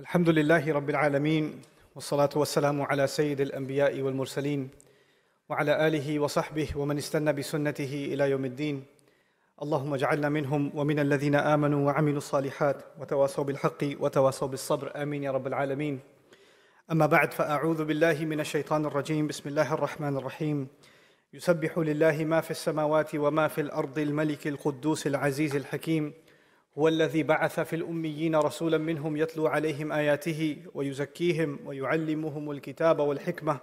الحمد لله رب العالمين، والصلاة والسلام على سيد الأنبياء والمرسلين وعلى آله وصحبه ومن استنى بسنته إلى يوم الدين. اللهم اجعلنا منهم ومن الذين آمنوا وعملوا الصالحات وتواصوا بالحق وتواصوا بالصبر، آمين يا رب العالمين. أما بعد، فأعوذ بالله من الشيطان الرجيم. بسم الله الرحمن الرحيم. يسبح لله ما في السماوات وما في الأرض الملك القدوس العزيز الحكيم، هو الذي بعث في الأميين رسولا منهم يتلو عليهم آياته ويزكيهم ويعلمهم الكتاب والحكمة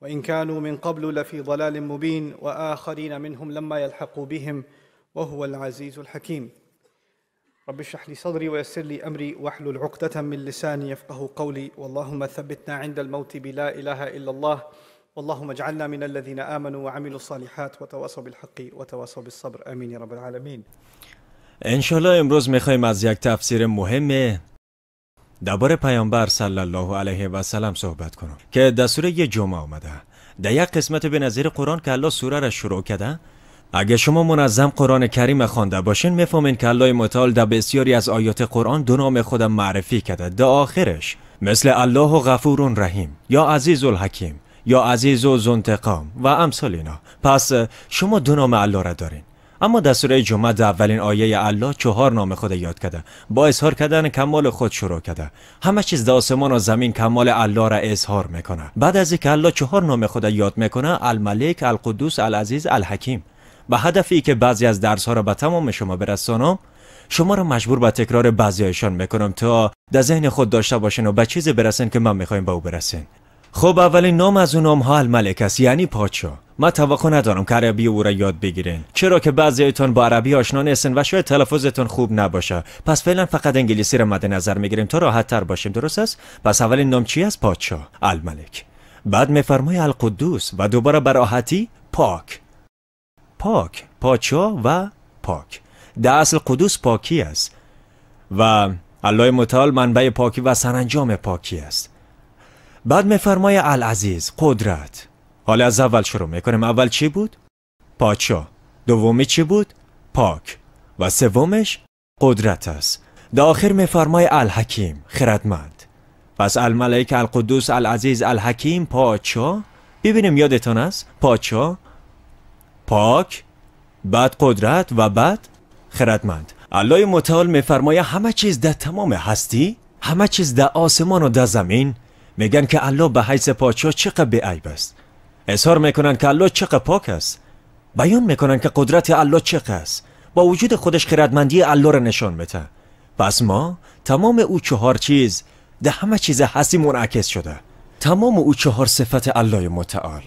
وإن كانوا من قبل لفي ضلال مبين وآخرين منهم لما يلحقوا بهم وهو العزيز الحكيم. رب اشرح لي صدري ويسر لي أمري واحلل عقدة من لساني يفقه قولي، واللهم ثبتنا عند الموت بلا إله إلا الله، واللهم اجعلنا من الذين آمنوا وعملوا الصالحات وتواصوا بالحق وتواصوا بالصبر، آمين يا رب العالمين. انشالله امروز میخوایم از یک تفسیر مهم درباره پیامبر صلی الله علیه و سلم صحبت کنم که در سوره جمعه آمده. در یک قسمت به نظیر قرآن که الله سوره را شروع کرده، اگه شما منظم قرآن کریم خوانده باشین میفهمین که الله متعال در بسیاری از آیات قرآن دو نام خودم معرفی کرده. در آخرش مثل الله غفور رحیم یا عزیز الحکیم یا عزیز و ذوانتقام و امثال اینا. پس شما دو نام الله را دارین. اما در سوره جمعه در اولین آیه الله 4 نام خود یاد کرده، با اظهار کردن کمال خود شروع کرده. همه چیز در آسمان و زمین کمال الله را اظهار میکنه. بعد از اینکه الله 4 نام خود یاد میکنه، الملک، القدوس، العزیز، الحکیم، به هدفی که بعضی از درس ها را به تمام شما برسانم، شما را مجبور به تکرار بعضیایشان میکنم تا در ذهن خود داشته باشین و به چیزی برسین که من میخوایم به او برسین. خب اولین نام از اون نام ها الملک است، یعنی پادشاه. من توقع ندارم که عربی او را یاد بگیرین، چرا که بعضیایتان با عربی آشنا نیستن و شاید تلفظتون خوب نباشه. پس فعلا فقط انگلیسی را مد نظر میگیریم تا راحت تر باشیم، درست است؟ پس اولین نام چی است؟ پادشاه، الملک. بعد میفرمای القدوس و دوباره براحتی پاک. پاک، پادشاه و پاک. در اصل قدوس پاکی است و الله متعال منبع پاکی و سرانجام پاکی است. بعد میفرمای العزیز، قدرت. حالا از اول شروع میکنیم. اول چی بود؟ پادشاه. دومی چی بود؟ پاک. و سومش قدرت است. در آخر میفرمای الحکیم، خردمند. پس الملک، القدوس، العزیز، الحکیم، پادشاه. ببینیم یادتان است؟ پادشاه، پاک، بعد قدرت و بعد خردمند. الله متعال میفرمای همه چیز در تمام هستی، همه چیز در آسمان و در زمین میگن که الله به حیث پادشاه چقدر بی‌عیب است. اظهار میکنن که الله چقدر پاک است. بیان میکنن که قدرت الله چقدر است. با وجود خودش خردمندی الله را نشان میده. پس ما تمام او 4 چیز در همه چیز هستی منعکس شده. تمام او 4 صفت الله متعال.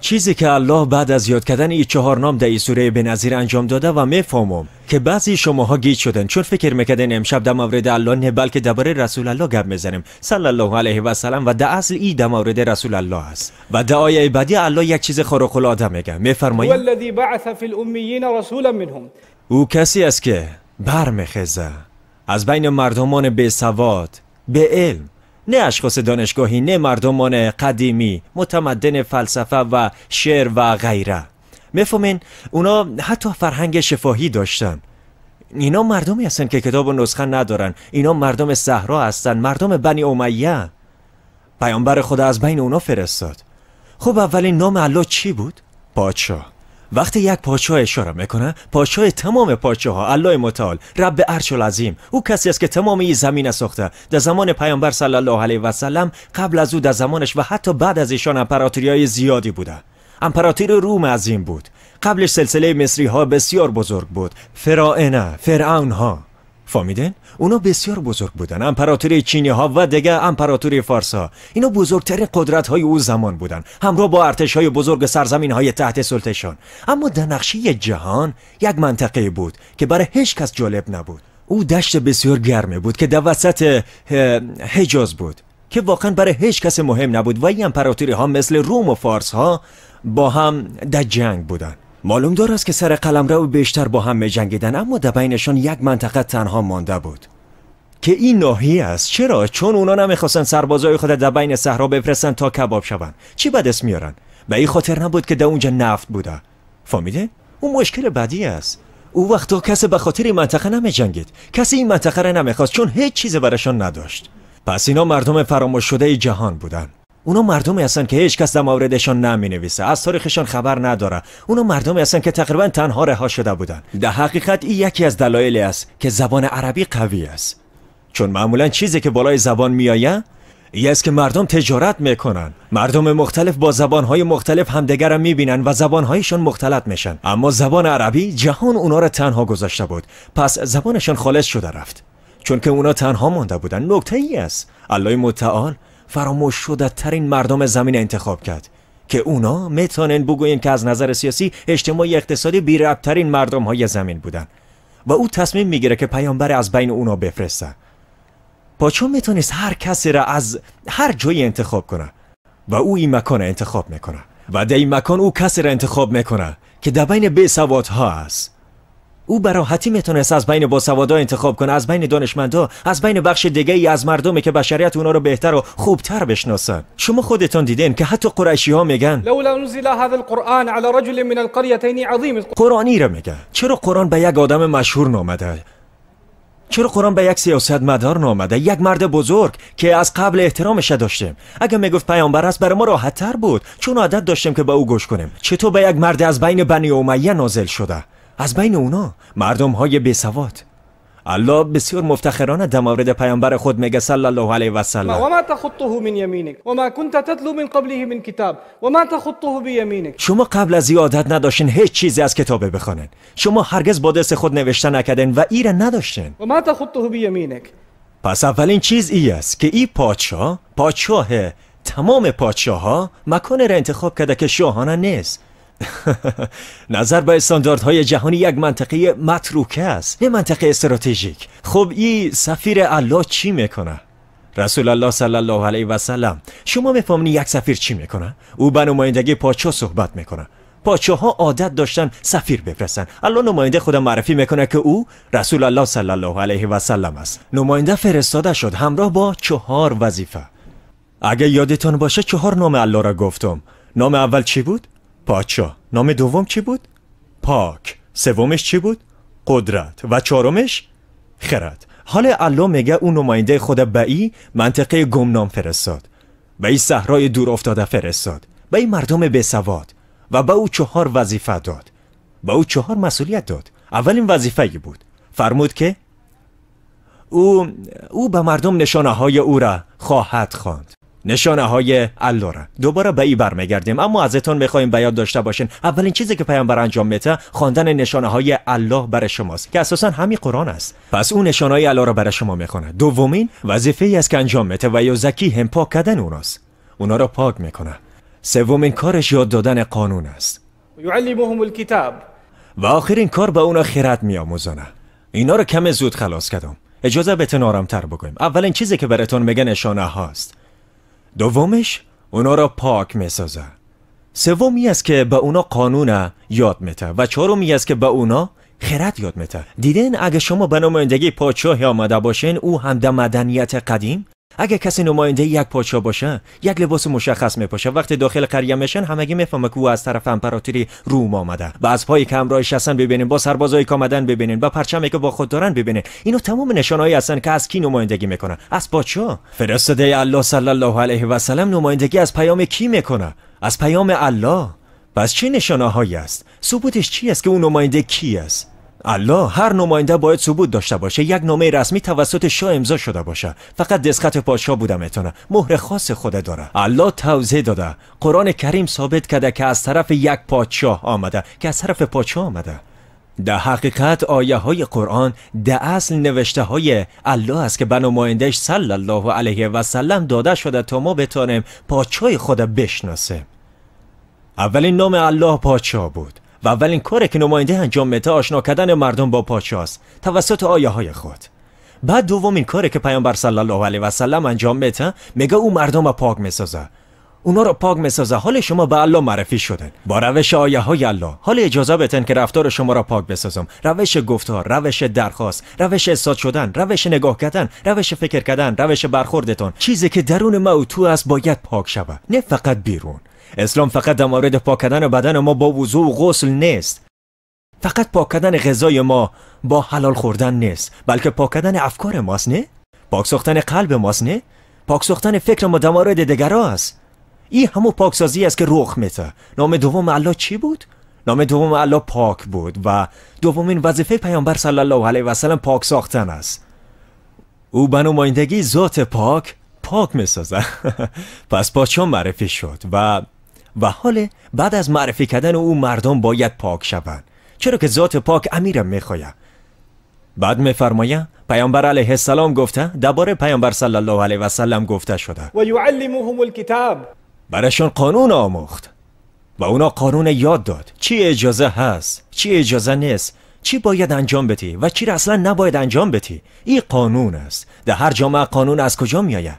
چیزی که الله بعد از یاد کردن این 4 نام در این سوره بنظیر انجام داده و میفهمم که بعضی شماها گیج شدن چون فکر میکردن امشب در مورد الله نه بلکه درباره رسول الله گپ میزنیم صلی الله علیه و سلم، و در اصل این در مورد رسول الله است. و در آیه بعدی الله یک چیز خارق العاده میگه، میفرماید هو الذی بعث فی الأمیین رسولا منهم. او کسی است که برمیخیزه از بین مردمان بی سواد، بی علم، نه اشخاص دانشگاهی، نه مردمان قدیمی متمدن فلسفه و شعر و غیره. میفهمین اونا حتی فرهنگ شفاهی داشتن. اینا مردمی هستن که کتاب و نسخه ندارن. اینا مردم صحرا هستن، مردم بنی امیه. پیامبر خدا از بین اونا فرستاد. خب اولین نام الله چی بود؟ پادشاه. وقتی یک پادشاه اشاره میکنه، پادشاه تمام پادشاه ها، الله متعال، رب عرش العظیم، او کسی است که تمام این زمین ساخته. در زمان پیامبر صلی الله علیه و سلم، قبل از او، در زمانش و حتی بعد از ایشان امپراتوری‌های زیادی بوده. امپراتوری روم عظیم بود. قبلش سلسله مصری ها بسیار بزرگ بود. فراعنه، فرعون ها. فهمیدین؟ اونا بسیار بزرگ بودن. امپراتوری چینی ها و دیگه امپراتوری فارس ها. اینا بزرگترین قدرت های او زمان بودن، همراه با ارتش های بزرگ سرزمین های تحت سلطه‌شان. اما در نقشه جهان یک منطقه بود که برای هیچ کس جالب نبود. او دشت بسیار گرمه بود که در وسط حجاز بود که واقعا برای هیچ کس مهم نبود و این امپراتوری ها مثل روم و فارس ها با هم در جنگ بودن. معلوم دار است که سر قلمرو بیشتر با هم می جنگیدن، اما در بینشان یک منطقه تنها مانده بود که این ناحیه است. چرا؟ چون اونا نمیخواستن سربازای خود در بین صحرا بفرستن تا کباب شوند. چی به دست میارن؟ به این خاطر نبود که در اونجا نفت بوده. فهمیده؟ اون مشکل بعدی است. او وقتا کسی به خاطر این منطقه نمی جنگید. کسی این منطقه را نمیخواست چون هیچ چیز برایشان نداشت. پس اینا مردم فراموش شده جهان بودن. اونا مردمی هستن که هیچ کس در موردشان نمینویسه، از تاریخشان خبر نداره. اونا مردمی هستن که تقریبا تنها رها شده بودن. در حقیقت این یکی از دلایلی است که زبان عربی قوی است، چون معمولا چیزی که بالای زبان میآید این است که مردم تجارت میکنن. مردم مختلف با زبانهای مختلف همدیگر را میبینن و زبانهایشان مختلط میشن. اما زبان عربی جهان اونا را تنها گذاشته بود، پس زبانشان خالص شده رفت، چون که اونا تنها مانده بودن. نکته ای است، الله متعال فراموش شده ترین مردم زمین انتخاب کرد که اونا میتونن بگوین که از نظر سیاسی، اجتماعی، اقتصادی بی ربط ترین مردم های زمین بودن و او تصمیم میگیره که پیامبر از بین اونا بفرسته. پاچو میتونست هر کسی را از هر جایی انتخاب کنه و او این مکان انتخاب میکنه و در این مکان او کسی را انتخاب میکنه که در بین بی‌سوادها است. او به راحتی میتونست از بین باسوادا انتخاب کنه، از بین دانشمندا، از بین بخش دیگه ای از مردمی که بشریت اونا رو بهتر و خوبتر بشناسن. شما خودتان دیدین که حتی قریشی ها میگن لولا نزل هذا القرآن على رجل من القريتين عظیم. قرآنی را میگه. چرا قرآن به یک آدم مشهور نامده؟ چرا قرآن به یک سیاستمدار نامده، یک مرد بزرگ که از قبل احترامش داشتیم؟ اگه میگفت پیامبر است برای ما راحت تر بود، چون عادت داشتیم که به او گوش کنیم. چطور به یک مرد از بین بنی امیه نازل شده؟ از بین اونا، مردم های بی‌سواد. الله بسیار مفتخرانه در مورد پیامبر خود میگه صلی الله علیه و سلم: و ما تخطه من یمینک و ما كنت تتلو من قبله من کتاب و ما تخطه بیمینک. شما قبل از این عادت نداشتین هیچ چیزی از کتاب بخوانین. شما هرگز با دست خود نوشته نکردین و ایره نداشتین. و ما تخطه بیمینک. پس اولین چیز ای است که ای پادشاه، پادشاه تمام پادشاه ها، مکان را انتخاب کرده که شاهانه نیست. نظر به استانداردهای جهانی یک منطقه متروکه است، نه منطقه استراتژیک. خب این سفیر الله چی میکنه؟ رسول الله صلی الله علیه و سلم، شما میفهمید یک سفیر چی میکنه؟ او به نمایندگی پادشاه صحبت میکنه. پادشاه ها عادت داشتن سفیر بفرستن. الله نماینده خود معرفی میکنه که او رسول الله صلی الله علیه و سلم است. نماینده فرستاده شد همراه با 4 وظیفه. اگه یادتان باشه 4 نام الله را گفتم. نام اول چی بود؟ پادشاه. نام دوم چی بود؟ پاک. سومش چی بود؟ قدرت. و چهارمش خرد. حال الله میگه اون نماینده خود به ای منطقه گمنام فرستاد، به ای صحرای دور افتاده فرستاد، به ای مردم بی‌سواد و به او 4 وظیفه داد، به او 4 مسئولیت داد. اولین وظیفه بود، فرمود که او به مردم نشانه های او را خواهد خواند. نشانه های الله را. دوباره به ای برمیگردیم، اما ازتون میخوایم به یاد داشته باشین اولین چیزی که پیامبر انجام میده خواندن نشانه های الله برای شماست که اساسا همین قرآن است. پس اون نشانه های الله را برای شما میخونه. دومین وظیفه ای است که انجام میده و یزکی هم پاک کردن اوناست، اونا را پاک میکنه. سومین کارش یاد دادن قانون است. یعلمهم الکتاب. و آخرین کار به اونا خرد میآموزانه. اینا رو کم زود خلاص کردم، اجازه بهتون آرامتر بگویم. اولین چیزی که براتون میگه نشانه هاست. دومش اونا را پاک میسازه. سومی است که به اونا قانون یاد میده و چهارمی است که به اونا خرد یاد میده. دیدین اگه شما به نمایندگی پادشاهی آمده باشین، او هم در مدنیت قدیم اگه کسی نماینده یک پادشاه باشه یک لباس مشخص میپاشه، وقتی داخل قریه میشن همگی میفهمه که او از طرف امپراتوری روم آمده. با از پای که همراهش هستن ببینین، با سربازایی که آمدن ببینین، با پرچمی که با خود دارن ببینین، اینو تمام نشانهایی هستن که از کی نمایندگی میکنن؟ از پادشاه. فرستاده الله صلی الله علیه و سلم نمایندگی از پیام کی میکنه؟ از پیام الله. پس چه نشانه‌هایی است؟ ثبوتش چی است که او نماینده کی است؟ الله. هر نماینده باید ثبوت داشته باشه، یک نامه رسمی توسط شاه امضا شده باشه. فقط دستخط پادشاه بوده میتونه، مهر خاص خود داره. الله توضیح داده، قرآن کریم ثابت کرده که از طرف یک پادشاه آمده، که از طرف پادشاه آمده. در حقیقت آیه های قرآن در اصل نوشته های الله است که به نمایندهش صلی الله علیه و سلم داده شده تا ما بتانیم پادشاه خود بشناسیم. اولین نام الله پادشاه بود و اولین کاری که نماینده انجام میده آشنا کردن مردم با پادشاه است توسط آیه های خود. بعد دومین کاری که پیامبر صلی الله علیه و سلم انجام میده، میگه او مردم را پاک میسازه، اونا رو پاک میسازه. حال شما به الله معرفی شدن با روش آیه های الله. حال اجازه بتن که رفتار شما را پاک بسازم. روش گفتار، روش درخواست، روش استاد شدن، روش نگاه کردن، روش فکر کردن، روش برخوردتون، چیزی که درون ما و تو است باید پاک شود، نه فقط بیرون. اسلام فقط در مورد پاک کردن بدن ما با وضو و غسل نیست، فقط پاک کردن غذای ما با حلال خوردن نیست، بلکه پاک کردن افکار ماست. نه؟ پاک ساختن قلب ماست، نه؟ پاک ساختن فکر ما در مورد دیگرا است. این همون پاکسازی است که رخ میده. نام دوم الله چی بود؟ نام دوم الله پاک بود و دومین وظیفه پیامبر صلی الله علیه و سلم پاک ساختن است. او به نمایندگی ذات پاک پاک میسازه. پس پادشاه معرفی شد و حال بعد از معرفی کردن او مردم باید پاک شوند، چرا که ذات پاک امیرم میخواه. بعد میفرمایه پیامبر علیه السلام گفته، درباره پیامبر صلی الله علیه و سلم گفته شده و یعلمهم الکتاب، برایشان قانون آموخت و اونا قانون یاد داد، چی اجازه هست، چی اجازه نیست، چی باید انجام بدی و چی را اصلا نباید انجام بدی. این قانون است. در هر جامعه قانون از کجا میآید؟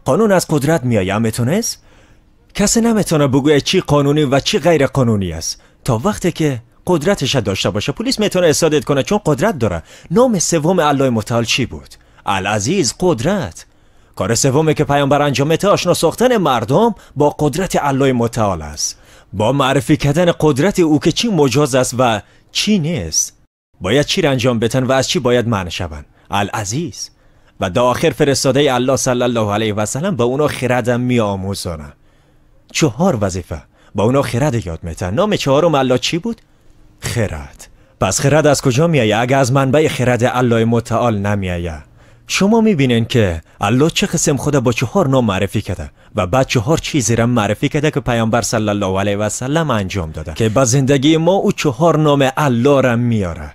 قانون از قدرت میآید. میتونست؟ کسی نمیتونه بگوید چی قانونی و چی غیر قانونی است تا وقتی که قدرتش داشته باشه. پلیس میتونه استادت کنه چون قدرت داره. نام سوم الله متعال چی بود؟ العزیز، قدرت. کار سومی که پیامبر انجام میده آشنا ساختن مردم با قدرت الله متعال است، با معرفی کردن قدرت او که چی مجاز است و چی نیست، باید چی را انجام بدن و از چی باید منع شوند. العزیز. و در آخر فرستاده الله صلی الله علیه و سلم به اونا خردم میآموزانه. 4 وظیفه با اونا خرد یاد میتن. نام چهارم الله چی بود؟ خرد. پس خرد از کجا میآید اگه از منبع خرد الله متعال نمیآید؟ شما میبینین که الله چه قسم خدا با 4 نام معرفی کرده و بعد 4 چیزی را معرفی کرده که پیامبر صلی الله علیه و سلم انجام داده که با زندگی ما او 4 نام الله را میاره.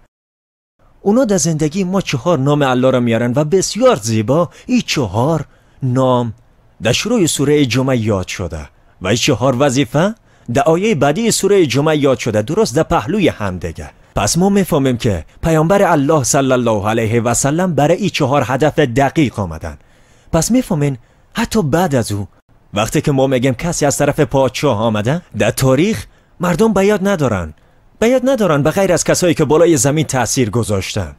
اونا در زندگی ما 4 نام الله را میارن و بسیار زیبا این 4 نام در شروع سوره جمعه یاد شده و این 4 وظیفه در آیه بعدی سوره جمعه یاد شده، درست در پهلوی هم دیگه. پس ما میفهمیم که پیامبر الله صلی الله علیه و سلم برای این 4 هدف دقیق آمدن. پس میفهمین حتی بعد از او وقتی که ما میگیم کسی از طرف پادشاه آمده، در تاریخ مردم بیاد ندارن، بیاد ندارن به غیر از کسایی که بالای زمین تاثیر گذاشتن.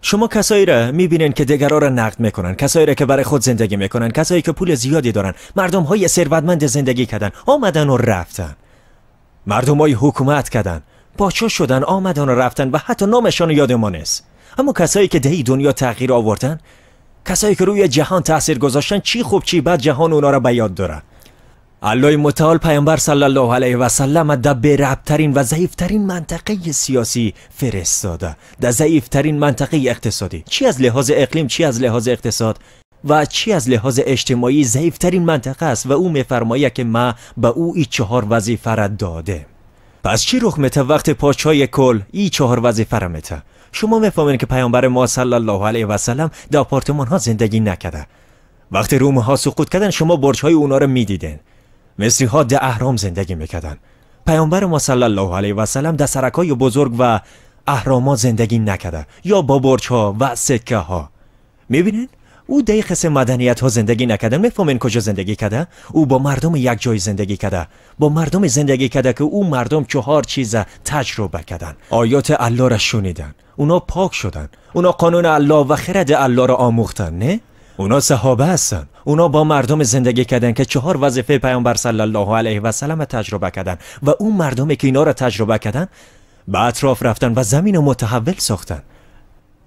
شما کسایی را میبینین که دیگرا را نقد میکنن، کسایی را که برای خود زندگی میکنن، کسایی که پول زیادی دارن، مردم های ثروتمند زندگی کردن، آمدن و رفتن، مردم های حکومت کردن، پادشاه شدن، آمدن و رفتن و حتی نامشان یاد ما نیست. اما کسایی که در دنیا تغییر آوردن، کسایی که روی جهان تاثیر گذاشتن، چی خوب چی بد، جهان اونا را به یاد داره. الله متعال پیامبر صلی الله علیه و سلم در بی‌ربط‌ترین و ضعیفترین منطقه سیاسی فرستاده، در ضعیفترین منطقه اقتصادی، چی از لحاظ اقلیم، چی از لحاظ اقتصاد و چی از لحاظ اجتماعی ضعیفترین منطقه است و او میفرماید که ما به او این 4 وظیفه را داده. پس چی رخ میته وقت پادشاه کل این 4 وظیفه را میته؟ شما میفهمین که پیامبر ما صلی الله علیه و سلم در آپارتمان ها زندگی نکرده. وقتی روم ها سقوط کردن شما برج های اونا را میدیدین. مصری ها در اهرام زندگی میکردن. پیامبر ما صلی الله علیه و سلم در سرکای بزرگ و اهرام ها زندگی نکرده یا با برج ها و سکه ها. میبینین؟ او در قسم مدنیت ها زندگی نکرده. میفهمین کجا زندگی کرده؟ او با مردم یک جای زندگی کرده، با مردم زندگی کرده که او مردم 4 چیز تجربه کردن. آیات الله را شنیدن، اونا پاک شدن، اونا قانون الله و خرد الله را آموختن. نه؟ اونا صحابه هستن، اونا با مردم زندگی کردن که 4 وظیفه پیامبر صلی الله علیه و سلم تجربه کردن و اون مردمی که اینا را تجربه کردن به اطراف رفتن و زمین رو متحول ساختن.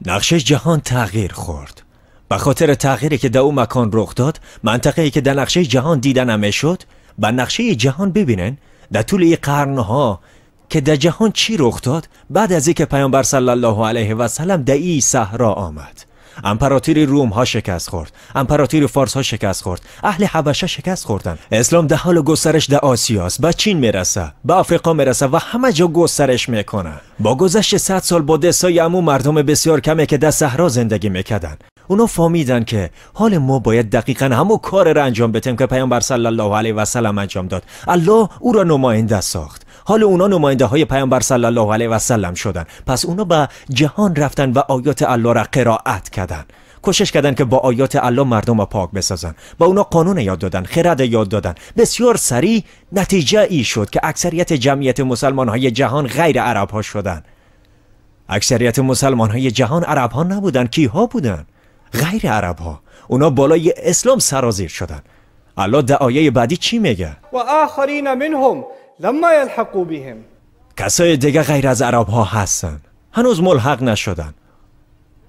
نقشه جهان تغییر خورد. به خاطر تغییری که در اون مکان رخ داد، منطقه‌ای که در نقشه جهان دیده نمیشد، به نقشه جهان ببینن در طول این قرنها که در جهان چی رخ داد. بعد از اینکه پیامبر صلی الله علیه و سلم در این صحرا آمد، امپراتوری روم ها شکست خورد، امپراتوری فارس ها شکست خورد، اهل حبشه شکست خوردن. اسلام در حال گسترش در آسیاست، به چین میرسه، به آفریقا میرسه و همه جا گسترش میکنه. با گذشت 100 سال با دستای عمو مردم بسیار کمی که در صحرا زندگی میکردن، اونا فهمیدن که حال ما باید دقیقا همون کار را انجام بدیم که پیامبر صلی الله علیه و سلم انجام داد. الله او را نماینده ساخت. حال اونا نماینده های پیامبر صلی الله علیه و سلم شدن. پس اونا به جهان رفتن و آیات الله را قرائت کردن. کوشش کردن که با آیات الله مردم را پاک بسازن. با اونا قانون یاد دادن، خرد یاد دادن. بسیار سریع نتیجه ای شد که اکثریت جمعیت مسلمان های جهان غیر عرب ها شدن. اکثریت مسلمان های جهان عرب ها نبودن، کیها بودن؟ غیر عرب ها. اونا بالای اسلام سرازیر شدن. الله در آیه بعدی چی میگه؟ و آخرین منهم لما یلحقوا بهم. کسای دیگه غیر از عرب ها هستن، هنوز ملحق نشدن،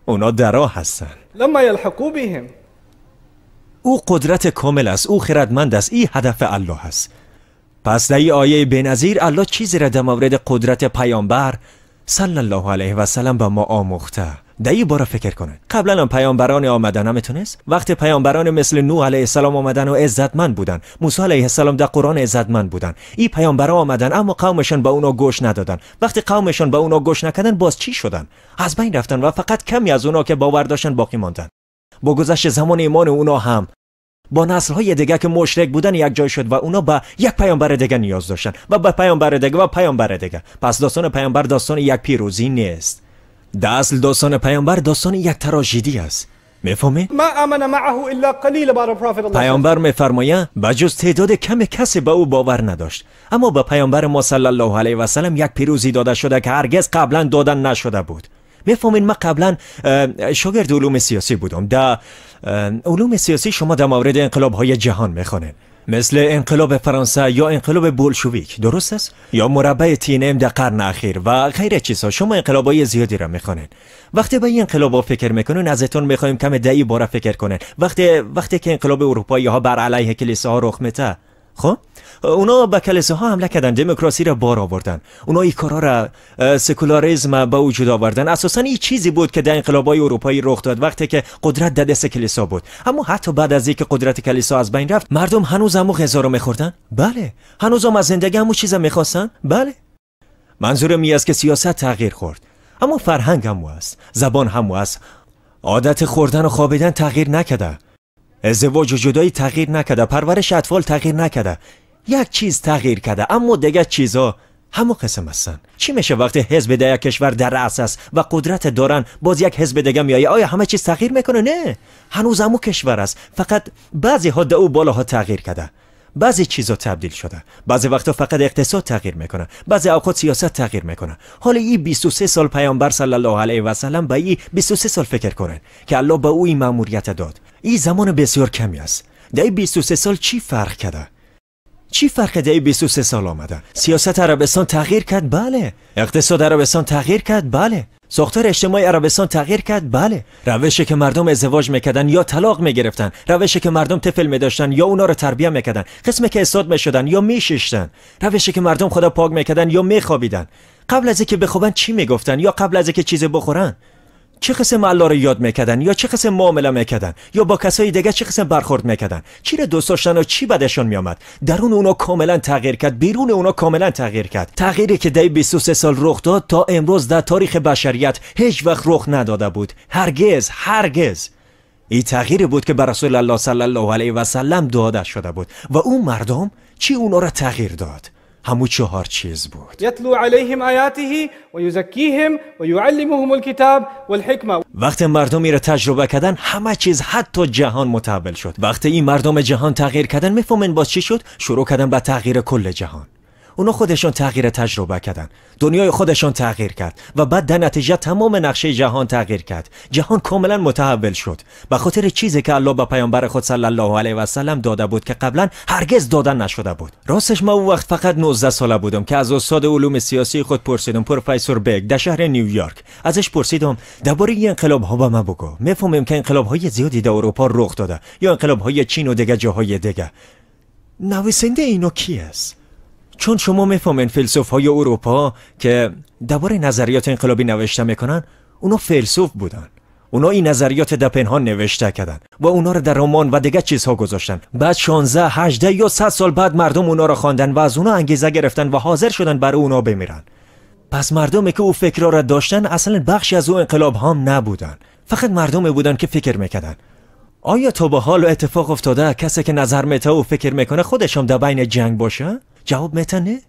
اونا در راه هستن. لما يلحقوا بهم. او قدرت کامل است، او خردمند است، این هدف الله است. پس در این آیه بی‌نظیر الله چیزی را در مورد قدرت پیامبر صلی الله علیه و سلم به ما آموخته. در این باره فکر کنه. قبلا هم پیامبران آمدن نمیتونست؟ وقتی پیامبران مثل نوح علیه السلام آمدن و عزتمند بودن، موسی علیه السلام در قرآن عزتمند بودن، این پیامبران آمدن اما قومشان به اونا گوش ندادن. وقتی قومشان به اونا گوش نکردن باز چی شدن؟ از بین رفتن و فقط کمی از اونا که باور داشتن باقی ماندن. با گذشت زمان ایمان اونا هم با نسل‌های دیگه که مشرک بودن یک جای شد و اونا به یک پیامبر دیگه نیاز داشتن و به پیامبر دیگه و پیامبر دیگه. پس داستان پیامبر داستان یک پیروزی نیست. در اصل داستان پیامبر داستان یک تراژدی است. میفهمی؟ ما آمن معه الا قلیل about a prophet. پیامبر میفرماید بجز تعداد کم کسی به او باور نداشت، اما به پیامبر ما صلی الله علیه و سلم یک پیروزی داده شده که هرگز قبلا دادن نشده بود. میفهمین؟ من قبلا شاگرد علوم سیاسی بودم. در علوم سیاسی شما در مورد انقلاب های جهان میخوانید، مثل انقلاب فرانسه یا انقلاب بولشویک، درست است؟ یا مربع تینم در قرن اخیر و غیر چیزها. شما انقلاب های زیادی را میخوانید. وقتی به این انقلاب ها فکر میکنین، ازتون میخوایم کم دعی باره فکر کنین. وقتی که انقلاب اروپایی ها بر علیه کلیساها رخ میده، خب اونا به کلیساها حمله کردن، دموکراسی را بار آوردن، اونا این کارا را سکولاریسم به وجود آوردن. اساسا این چیزی بود که در انقلاب‌های اروپایی رخ داد وقتی که قدرت در دست کلیسا بود. اما حتی بعد از اینکه قدرت کلیسا از بین رفت، مردم هنوز همون غذا رو می‌خوردن؟ بله. هنوز هم از زندگی همون چیزا می‌خواستن؟ بله. منظورم این است که سیاست تغییر خورد، اما فرهنگ همون است، زبان همون است، عادت خوردن و خوابیدن تغییر نکرده، ازدواج و جدایی تغییر نکرده، پرورش اطفال تغییر نکرده. یک چیز تغییر کرده، اما دیگه چیزا همون قسم هستن. چی میشه وقتی حزب در یک کشور در رأس است و قدرت دارن، باز یک حزب دیگه میایه؟ آیا همه چیز تغییر میکنه؟ نه، هنوز همون کشور است، فقط بعضی ها در او بالاها تغییر کرده، بعضی چیزا تبدیل شده. بعضی وقتا فقط اقتصاد تغییر میکنه، بعضی اوقات سیاست تغییر میکنه. حالا این 23 سال پیامبر صلی الله علیه و سلم به این 23 سال فکر کنن که الله به او این مأموریت داد. این زمان بسیار کمی است. در این 23 سال چی فرق کرده؟ چی فرق در این 23 سال آمده؟ سیاست عربستان تغییر کرد؟ بله. اقتصاد عربستان تغییر کرد؟ بله. ساختار اجتماعی عربستان تغییر کرد؟ بله. روشی که مردم ازدواج میکردن یا طلاق میگرفتن، روشی که مردم طفل میداشتن یا اونا رو تربیه میکردن، قسمی که استاد میشدن یا میششتن، روشی که مردم خدا پاک میکردن یا میخوابیدن، قبل از اینکه بخوابن چی میگفتن یا قبل از اینکه چیزی بخورن، چه قسم الله رو یاد میکردن یا چه قسم معامله میکردن یا با کسای دیگه چه قسم برخورد میکردن، چی رو دوست داشتن و چی بدشون میآمد. درون اونا کاملا تغییر کرد، بیرون اونا کاملا تغییر کرد. تغییری که در 23 سال رخ داد تا امروز در تاریخ بشریت هیچ وقت رخ نداده بود. هرگز، هرگز. این تغییری بود که بر رسول الله صلی الله علیه و سلم داده شده بود و اون مردم چی اونا را تغییر داد؟ همون چهار چیز بود. یتلو علیهم آیاته و یزکیهم و یعلمهم الکتاب والحکمه. وقتی مردم را تجربه کردن، همه چیز حتی جهان متحول شد. وقتی این مردم جهان تغییر کردن، میفهمن باز چی شد؟ شروع کردن به تغییر کل جهان. اونا خودشان تغییر تجربه کردن، دنیای خودشان تغییر کرد و بعد در نتیجه تمام نقشه جهان تغییر کرد. جهان کاملا متحول شد به خاطر چیزی که الله به پیامبر خود صلی الله علیه و سلم داده بود که قبلا هرگز داده نشده بود. راستش ما اون وقت فقط 19 ساله بودم که از استاد علوم سیاسی خود پرسیدم، پروفسور بگ در شهر نیویورک، ازش پرسیدم درباره این انقلاب ها به من بگو. میفهمیم که انقلاب های زیادی در اروپا رخ داده یا انقلاب های چین و دیگه جاهای دیگه. نویسنده اینو کی است؟ چون شما میفهمین فیلسوف های اروپا که درباره نظریات انقلابی نوشته میکنن، اونا فیلسوف بودن. اونا این نظریات در پنهان نوشته کردن و اونا رو در رمان و دیگه چیزها گذاشتن. بعد 16 18 یا 100 سال بعد مردم اونا رو خواندن و از اونا انگیزه گرفتن و حاضر شدن برای اونا بمیرن. پس مردمی که او فکرها را داشتن اصلا بخشی از او انقلاب هم نبودن، فقط مردمی بودن که فکر میکردن. آیا تا به حال اتفاق افتاده کسی که نظر میته و فکر میکنه خودش هم در بین جنگ باشه؟ جواب میته نه،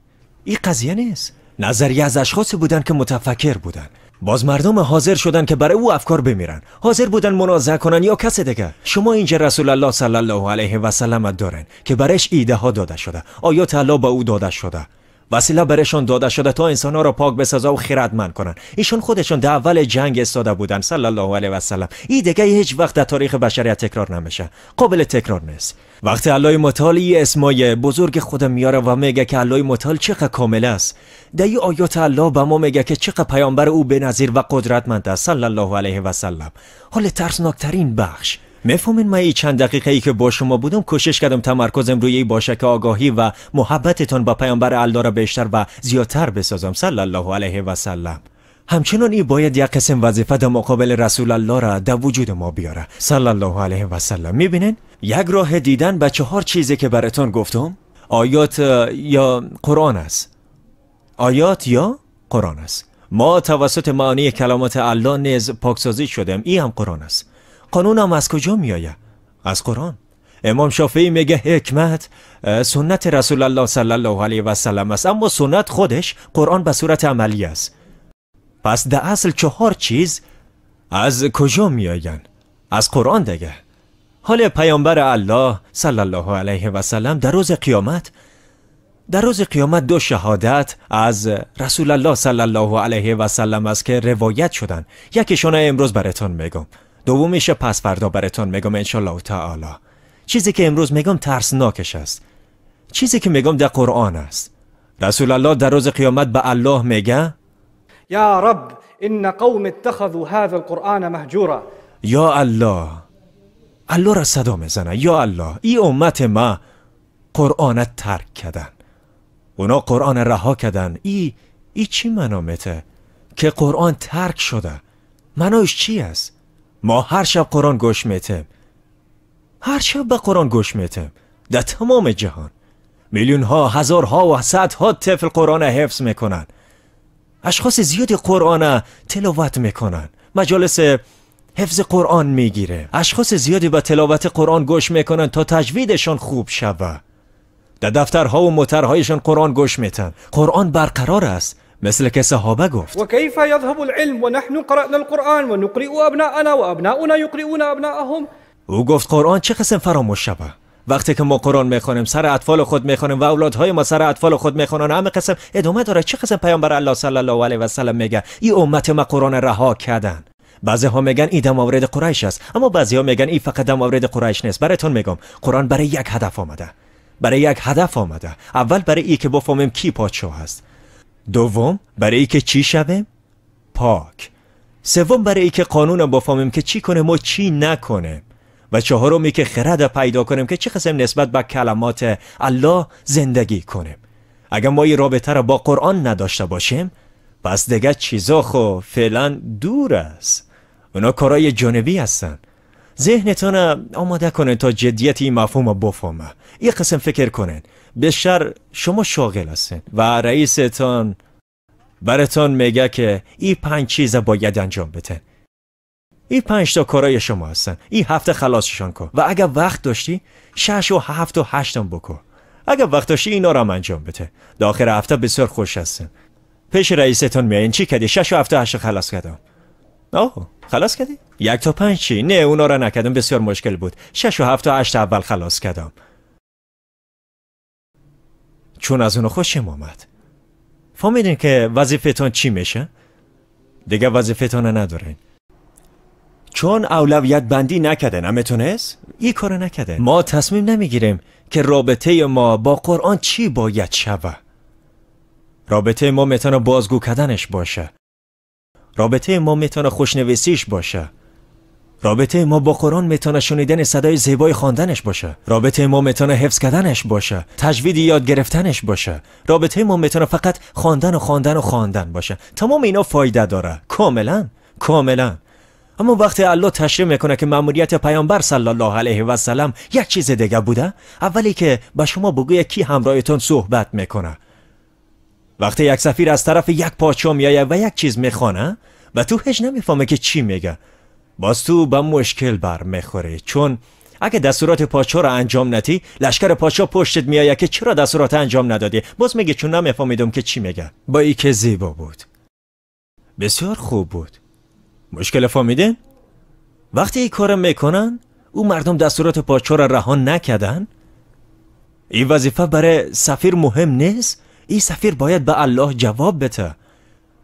این قضیه نیست. نظریه از اشخاصی بودن که متفکر بودن. باز مردم حاضر شدن که برای او افکار بمیرن، حاضر بودن منازعه کنن یا کس دیگه. شما اینجا رسول الله صلی الله علیه و سلم دارن که برش ایده ها داده شده، آیات الله به او داده شده وسیله برشان داده شده تا انسانها را پاک بسازه و خردمند کنن. ایشون خودشون در اول جنگ ایستاده بودن صلی الله علیه و سلم. این دیگه هیچ وقت در تاریخ بشریت تکرار نمیشه، قابل تکرار نیست. وقتی الله متعال اسمای بزرگ خود میاره و میگه که الله متعال چقدر کامل است، در این آیات الله به ما میگه که چقدر پیامبر او بی‌نظیر و قدرتمند است صلی الله علیه و سلم. حال ترسناکترین بخش، میفهمین من این چند دقیقه ای که با شما بودم کوشش کردم تمرکزم روی این باشه که آگاهی و محبتتان با پیامبر الله را بیشتر و زیادتر بسازم صلی الله علیه و سلم. همچنان این باید یک قسم وظیفه در مقابل رسول الله را در وجود ما بیاره صلی الله علیه و سلم. میبینین یک راه دیدن به 4 چیزی که براتون گفتم، آیات یا قرآن است. آیات یا قرآن است. ما توسط معانی کلمات الله نیز پاکسازی شدیم، این هم قرآن است. قانون هم از کجا میآید؟ از قرآن. امام شافعی میگه حکمت سنت رسول الله صلی الله علیه و سلم است، اما سنت خودش قرآن به صورت عملی است. پس در اصل 4 چیز از کجا میآیند؟ از قرآن دیگه. حال پیامبر الله صلی الله علیه و سلم در روز قیامت، 2 شهادت از رسول الله صلی الله علیه و سلم است که روایت شدن. یکیشون امروز براتون میگم، دومیش پس فردا براتون میگم انشالله تعالی. چیزی که امروز میگم ترسناکش است. چیزی که میگم در قرآن است. رسول الله در روز قیامت به الله میگه یا رب ان قوم اتخذوا هذا القرآن مهجورا. یا الله، الله را صدا میزنه، یا الله ای امت ما قرآن ترک کردن، اونا قرآن رها کردن. ای چی معنا میته که قرآن ترک شده؟ معنایش چی است؟ ما هر شب قرآن گوش میتیم، هر شب به قرآن گوش میتیم. در تمام جهان میلیون ها، هزارها و صدها طفل قرآن حفظ میکنن. اشخاص زیادی قرآن تلاوت میکنن، مجالس حفظ قرآن میگیره. اشخاص زیادی به تلاوت قرآن گوش میکنن تا تجویدشان خوب شوه. در دفترها و موترهایشان قرآن گوش میتن. قرآن برقرار است، مثل که صحابه گفت و کیف یذهب العلم و نحن قرأنا القرآن و نقرئ ابناءنا و ابناؤنا یقرئون ابناءهم. او گفت قرآن چه قسم فراموش شوه؟ وقتی که ما قرآن میخوانیم سر اطفال خود میخوانیم و اولادهای ما سر اطفال خود میخوانن، همه قسم ادامه داره. چه قسم پیامبر الله صلی الله علیه و سلم میگه این امت ما قرآن رها کردن. بعضی ها میگن این در مورد قریش است، اما بعضی ها میگن این فقط در مورد قریش نیست. براتون میگم قرآن برای یک هدف آمده، برای یک هدف آمده. اول برای ای که بفهمیم کی پادشاه است، دوم برای ای که چی شویم پاک، سوم برای ای که قانون بفهمیم که چی کنیم و چی نکنیم، و چهارم ای که خرد پیدا کنیم که چه قسم نسبت به کلمات الله زندگی کنیم. اگر ما این رابطه را با قرآن نداشته باشیم، پس دیگه چیزا خو فعلا دور است، اونا کارای جانبی هستن. ذهنتون آماده کنین تا جدیت این مفهوم رو بفهمه. یه قسم فکر کنین، بیشتر شما شاغل هستین و رئیستان براتون میگه که این 5 چیز باید انجام بتن، این 5 تا کارای شما هستن، این هفته خلاصشان کن و اگر وقت داشتی 6 و 7 و 8 هم بکن، اگر وقت داشتی اینا رو هم انجام بده. در آخر هفته بسیار خوش هستن، پیش رئیستون میایین چی کردی؟ 6 و 7 و 8 خلاص کردم. آه خلاص کردی؟ 1 تا 5 چی؟ نه اونا را نکردم، بسیار مشکل بود. 6 و 7 و 8 اول خلاص کردم چون از اونو خوشم آمد. فهمیدین که وظیفه‌تون چی میشه؟ دیگه وظیفه‌تون ندارین، چون اولویت بندی نکردن. همتونست؟ این کارو نکردن. ما تصمیم نمیگیریم که رابطه ما با قرآن چی باید شوه. رابطه ما میتونه بازگو کردنش باشه، رابطه ما میتونه خوشنویسیش باشه، رابطه ما با قرآن میتونه شنیدن صدای زیبای خواندنش باشه، رابطه ما میتونه حفظ کردنش باشه، تجوید یاد گرفتنش باشه، رابطه ما میتونه فقط خواندن و خواندن و خواندن باشه. تمام اینا فایده داره، کاملا کاملا. اما وقتی الله تشریح میکنه که مأموریت پیامبر صلی الله علیه و سلم یک چیز دیگه بوده، اولی که با شما بگوید کی همراهتون صحبت میکنه. وقتی یک سفیر از طرف یک پادشاه میآید و یک چیز میخوانه و تو هیچ نمیفهمه که چی میگه، باز تو به مشکل بر میخوری، چون اگه دستورات پادشاه را انجام ندی، لشکر پادشاه پشتت میآید که چرا دستورات انجام ندادی. باز میگه چون نمیفهمیدم که چی میگه. با ای که زیبا بود، بسیار خوب بود. مشکل فهمیدین؟ وقتی این کار میکنن، او مردم دستورات پادشاه را رها نکردن. این وظیفه برای سفیر مهم نیست. این سفیر باید به الله جواب بده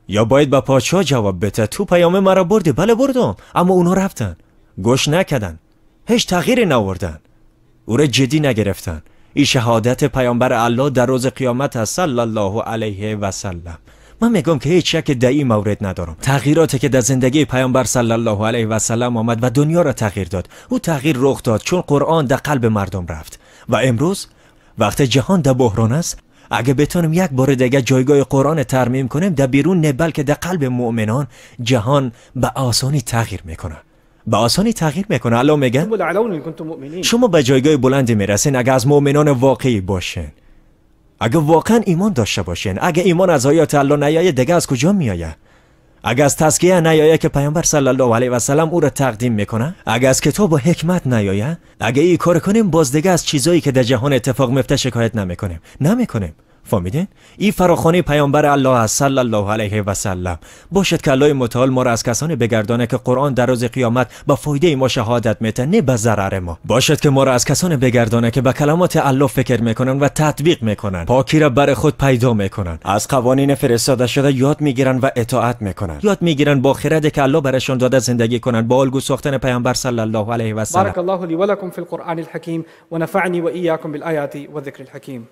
یا باید به پادشاه جواب بده. تو پیام مرا بردی، بله بردم، اما اونا رفتن، گوش نکردن، هیچ تغییری نآوردن، او را جدی نگرفتن. این شهادت پیامبر الله در روز قیامت است صلی الله علیه و سلم. من میگم که هیچ شک در این مورد ندارم. تغییراتی که در زندگی پیامبر صلی الله علیه و سلم آمد و دنیا را تغییر داد، او تغییر رخ داد چون قرآن در قلب مردم رفت. و امروز وقت جهان در بحران است، اگه بتونیم یک بار دیگه جایگاه قرآن ترمیم کنیم در بیرون نه بلکه در قلب مؤمنان، جهان به آسانی تغییر میکنه، به آسانی تغییر میکنه. الله میگه شما به جایگاه بلندی میرسین اگه از مؤمنان واقعی باشین، اگه واقعا ایمان داشته باشین. اگه ایمان از آیات الله نیایه دیگه از کجا میآید؟ اگه از تزکیه نیایه که پیامبر صلی الله علیه و سلم او را تقدیم میکنه، اگه از کتاب و حکمت نیایه، اگه این کار کنیم باز دیگه از چیزایی که در جهان اتفاق میفته شکایت نمیکنیم، نمیکنیم. فهمیدین؟ این فراخوانی پیامبر الله است صلی الله علیه و سلم. باشد که الله متعال ما را از کسانی بگردانه که قرآن در روز قیامت با فایده ما شهادت میته، نه به ضرر ما. باشد که ما را از کسانی بگردانه که به کلمات الله فکر میکنن و تطبیق میکنن، پاکی را بر خود پیدا میکنن، از قوانین فرستاده شده یاد میگیرن و اطاعت میکنن، یاد میگیرن با خرد که الله برشان داده زندگی کنن، با الگو ساختن پیامبر صلی الله علیه و سلم. بارك الله لي ولكم في القرآن الحكيم ونفعني وإياكم بالآيات والذكر الحكيم.